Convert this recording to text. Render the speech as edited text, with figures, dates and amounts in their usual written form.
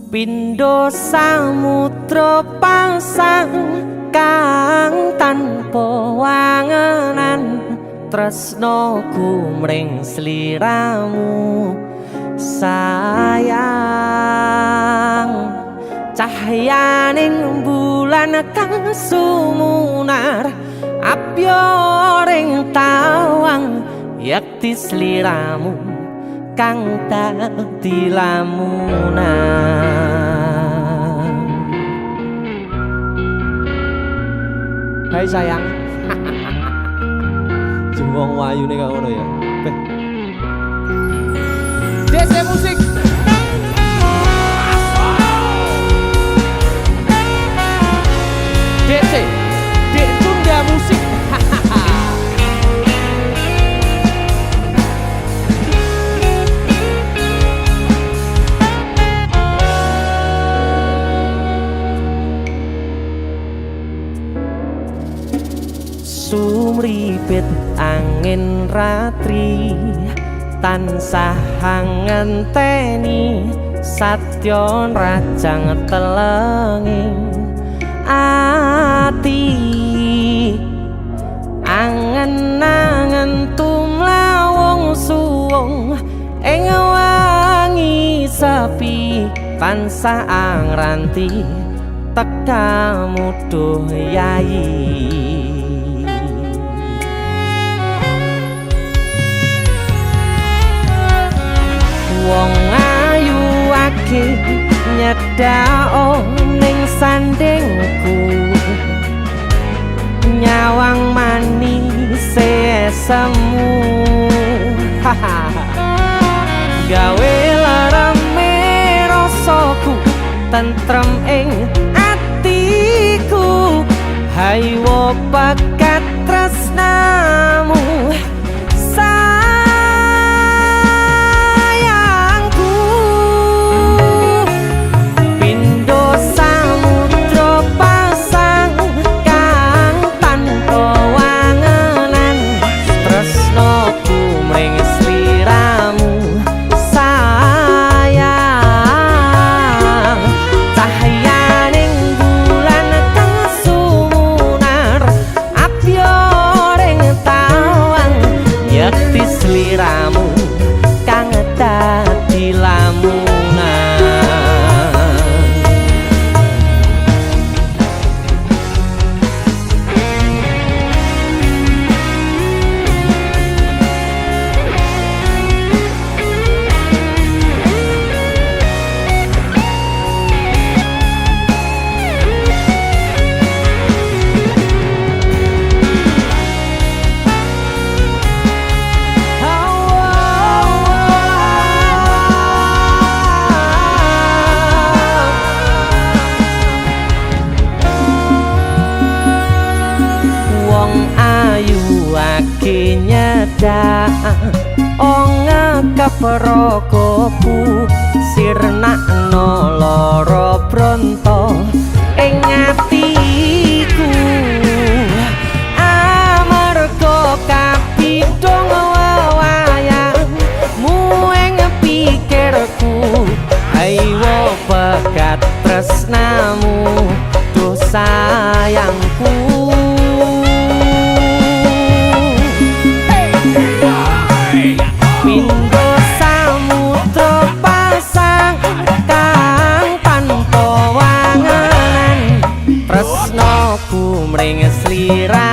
Pindho samudra pasang kang tanpa wangenan, tresnoku mring sliramu sayang. Cahyaning bulan kang sumunar apyoring tawang, yakti sliramu kang dadi lamunan. Hai sayang. Jeng wong wayune kok ngono ya. Beh. DC Musik. DC Dek Tunda Musik. Sumripit angin ratri tansah ngenteni satya rajang telenging ati. Angen-angen tumlawung suwung ing wangi sepi tansah angranti tekamu duh yai. Wong ayu ake nyedao ning sandingku, nyawang manis semu gawe larame rasaku tentrem ing atiku. Haywo pekat tresnamu sayangku. Pindho samudra pasang kang tanpa wangenan, tresnoku mring sliramu sayang. Cahyaning bulan kang sumunar apyoring tawang, yekti sliramu kang dadi lamunan. Wong ayu ake nyedak ongekep rokoku, sirnakno lara bronto ing atiku. Amarga kapidhong wewayangmu ing pikirku, haywo pekat tresnamu duh sayangku. Pindho samudra pasang kang tanpa wangenan, tresnoku mring sliramu.